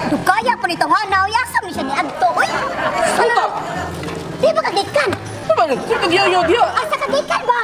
Dugaya po nito ha, nauyasam ni siya ni Agto. Uy! Ano? Di ba kagikan? Ano ba? Sino kag yo diyo? Asa kagikan ba?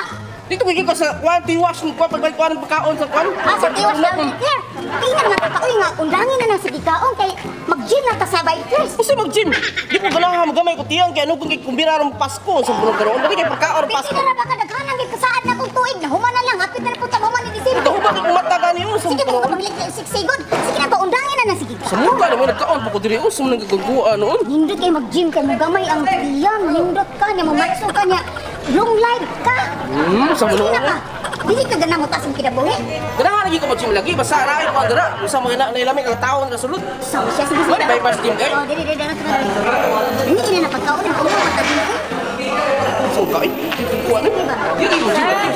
Dito kay ka sa kwan tiwas mo kwan pagbalik kwan pagkaon sa kwan. Asa tiwas na here. Tingnan naman ka uy nga undangin na nang sige kaon kay mag-gym na ta sa bikers. Usa mag-gym. Di ko ganahan magamay ko tiyan kay ano kung kay kumbira ron Pasko sa bulong karon. Dali kay pagkaon Pwede Pasko. na ra ba ka daghanan kay kasaad na kong tuig na human na lang hapit na punta human ni December. Daho ba kay kumata gani mo sa Sige mo bulong? paglig sigod. Sige na ba undangin na nang sige Sa kaon. muka naman nagkaon pa ko diri usa man nagagaguan noon. Nindot kay mag-gym kay mo gamay ang tiyan, nindot ka niya mamatso ka niya. Long life ka. Sa Sige bulong. na ka. Dili ka ganang mo tasong kinabuhi. Ganahan lagi ko mag-gym lagi basta raay ko dira. Usa mga nailamig ang taon na sulod. Sabi siya, sige, sige. Wala ba bypass gym kay? Oh, dili, dili, dili, dili. Hindi na napagkaon ang ulo at dili. So kay. Kuan. Dili mo gym lagi.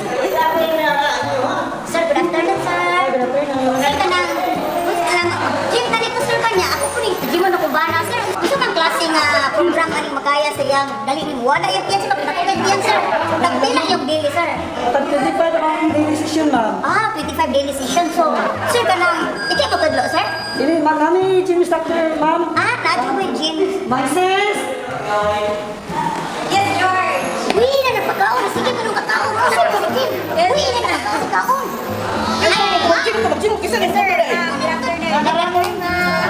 Sir, good afternoon, sir. Good afternoon. Sir, kanang, gusto lang, gym na dito, sir, kanya. Ako po rin, gym mo na kubana, sir. Gusto kang klase nga program aning makaya sa iyang dali ni wala yung tiyan, sir. Pagkakita tiyan, sir. Nagpila yung daily, sir. Tag 25 ang daily session, ma'am. Ah, 25 daily session. So, sir, kanang, ikaw ko kadlo, sir? Dili, ma'am, nami gym instructor, ma'am. Ah, naadto ko yung gym. Ma'am, sis! Yes, George. Uy, na napagkaon. Sige, manong kakaon. Oh, sir, gym. Uy, na napagkaon sa kaon. Ay, Mag-gym ko mag-gym kisa ni Sir, dira. good afternoon. Good afternoon, ma'am.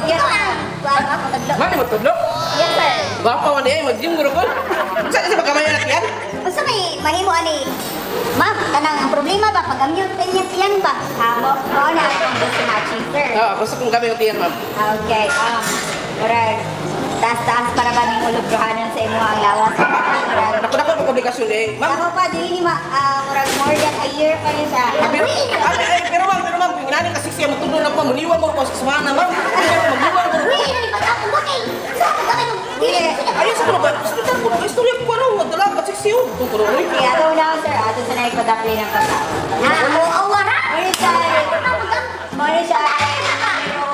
Yes, Ito ang, kuwan ako kadlo. Mani mo tudlo. Yes, sir. Gwapa man eh mag-gym guro ko. Sa sa magamay na tiyan. Unsa may mahimo ani? Ma'am, kanang ang problema ba pag amyot niya tiyan ba? Mo, mo na akong gusto matching, sir. Ah, gusto kong gamay ang tiyan, ma'am. Okay, murag, taas-taas para ba ning ulubrohanan sa imo ang lawas. Murag, Naku nako ang obligasyon eh. Ma'am, ako pa, dili ni ma, murag more than a year pa rin siya. ah, pero, ay, ay, pero ma'am, kung inani kasi siya matulog na po, muniwa mo ko sa sumana, ma'am. Magniwa ko. Uy, na ni pag bakay. Sa pag kay dili sila. Ayun sa kuno ba? Hospital ko, istorya ko ano, dala ka siksi oh. Kung kuno oy. Kaya ato na sir, ato sa nagpadapli ng pagkaon. Na mo awara. Muna siya, muna siya,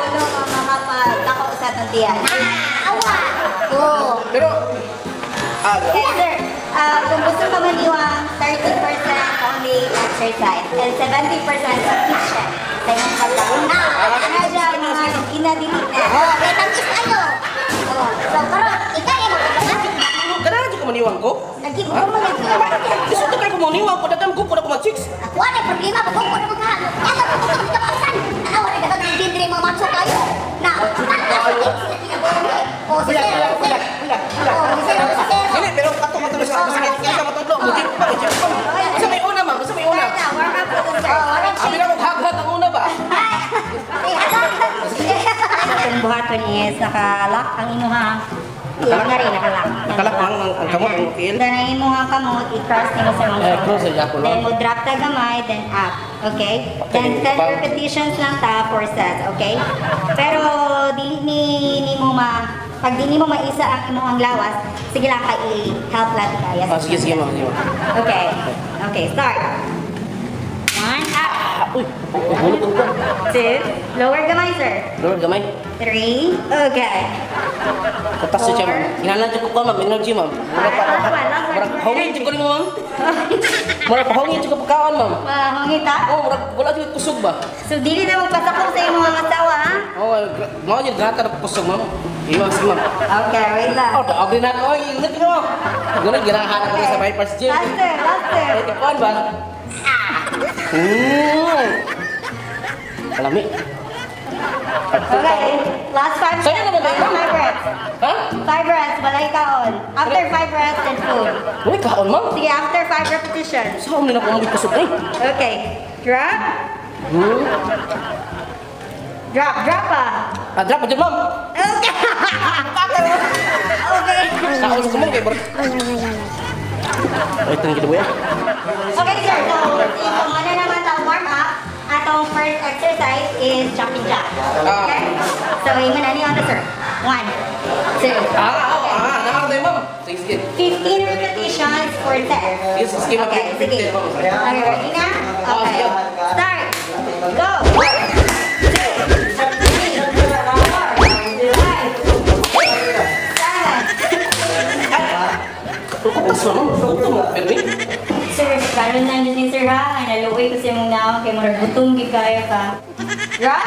ulo nga makapagdako sa atong tiyan. Ah, awa. Oh. Pero Okay, sir, kung gusto ka maniwang, 30% only exercise and 70% sufficient sa imong pagkaon. Ano siya, mga inadili na. Oh, kay tangis ayo. Oh, so karon ikaw ay magpapalapit. ganahan jud ko maniwang ko. Lagi mo mo lagi. Gusto ko kay ko maniwang ko dagan ko ko na ko mag-chicks. Wala problema pag ko na magha. Yato ko ko kapausan. Tanawa na dagan ang gindre mga macho kayo. Na, taas sila kinabuhi. Oh, si sir, si sir. Oh, si sir, si sir. Dili, pero kato kato sa sakit kaya matudlo, mo-gym pa, mo-gym pa. Sa may una, ma'am, sa may una. Start na, warm up ko to, sir. Abi na maghaghat ang una ba? Atong buhaton is nakalock ang imuha. Iya nga rin, nakalock. Nakalock ang kamot, ang tiil. Then ang imuha kamot, i-cross nimo sa imong Eh, shoulder. cross sa yapon, no? Then mo drop ta gamay, then up. Okay? Then Okay, 10 bang. repetitions lang ta, 4 sets, okay? Pero dili ni nimo ma pag dili mo maisa ang imong lawas, sige lang ka i-help lang kaya. Ah, sige, sige, ma'am, sige, ma'am. Okay. Okay, start. One, up. Ah, uy, hulog ko. Two, lower gamay, sir. Lord, gamay. Three, okay. Katas siya, ma'am. Ginalan jud ko ma'am, energy, ma'am. Murag pa. Last one, last one. Murag hongin jud ko nimo, ma'am. Murag pahongin jud ko pagkaon, ma'am. Mahongita. Oh, murag wala jud kusog ba? So, dili na magpasakop sa imong mga asawa, ha? Oh, mao jud gata na kusog, ma'am. Iya, sige, ma'am. Okay, wait lang. Oh, daog din na. Oy, ingat ka mo. Ganun ginahan ko sa bypass gym. Last two, last two. Ay, tipuan ba? Kalami. Okay, last five Sa'yo naman last ba yun? five reps. Ha? Five reps, walay kaon. After five reps, then food. Uy, kaon, ma'am. Sige, after five repetitions. Saan nila ako magkusog eh? Okay, drop. Drop, drop ah. Ah, drop dyan, ma'am. Okay. Okay. Kaon sa kumong kay bro. Ay, ito yung ya. Okay, sir. So, kung ano naman sa warm up, atong first exercise is jumping jack. Okay? So, ingon na niyo sir. One, two. Ah, oh, ah, nakakatay, ma'am. Sige, sige. 15 repetitions for set. Sige, sige, ma'am. Okay, sige. 15, ma'am. Okay, ready na? Okay. Start. Go. 1, 2, 3, 4, 5, 6, 7, Kutas mo, ma'am. Gutom mo, pero eh. Sir, karon na ni sir ha. Naluoy ko sa imong naong kay murag gutom gid kayo ka. Drop.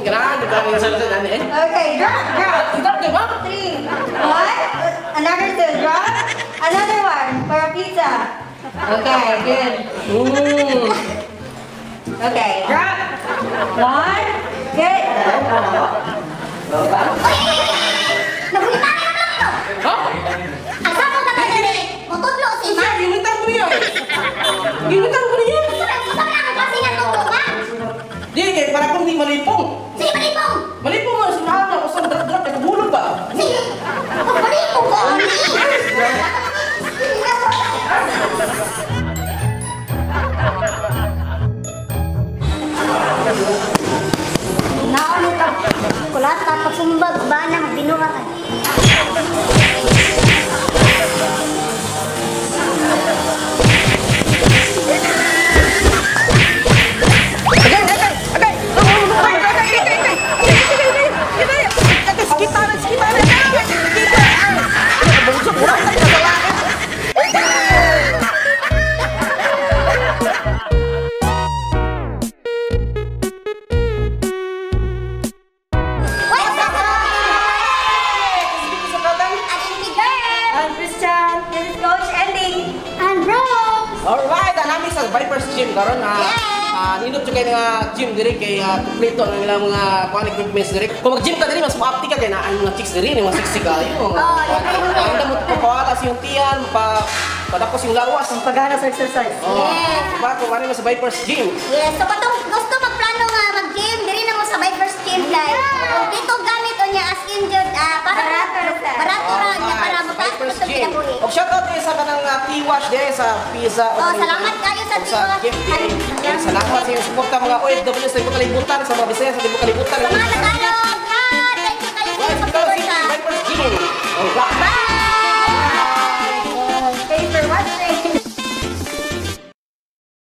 Grabe ka yung salsa na eh. Okay, drop, drop. Drop, di ba? Three, one, another two, drop. Another one for a pizza. Okay, good. Okay, drop. One, good. Uy! Nagulita ka lang to! Ha? Asa mo ka na diri? Mutudlo si Sir, ma'am. ginitan ko niya. Ginitan ko niya. Sir, unsa man ang klase nga tudlo, ma'am? Di, kay para kong di malipong. Sige, malipong! Malipong mo, sinahan ako sa drop-drop, kaya bulog ba? Sige! Oh, malipong ko! Naon ka? Kulata, pagsumbag, ba na magbinuha ka? Agay, agay, agay! Agay, agay, agay, agay! Agay, agay, agay! Sikita na, sikita na! Sikita na! Bungso, mura tayo sa lalaki. What's up? Sige, sa katang. At girl! I'm Christian. This is Coach Andy. And Rose! Alright, ang namin sa Vipers Gym karon na nindot jud kay nga gym diri kay kumpleto ang ilang mga kuan equipments diri. Kung mag-gym ka diri mas maapti ka kay naa ang mga chicks diri, mga sexy kayo. Oh, Ang damo papawala sa iyong tiyan, pa padakos yung lawas. Ang paghana sa exercise. Oh, Yes. diba kung ano sa Vipers Gym. Yes, so katong gusto magplano nga mag-gym, diri na mo sa Vipers Gym kay kompleto gamit unya as in jud para Barato ra, sir. barato ra niya para Alright, mataas Vipers ko Gym. kinabuhi. Og shout out sa kanang T-Wash diri sa pizza. Oh, salamat kayo sa Og sa T-Wash. gift day. Salamat sa inyong suporta mga OFW sa ibang kalibutan, sa mga Bisaya sa ibang kalibutan. Sa mga Tagalog.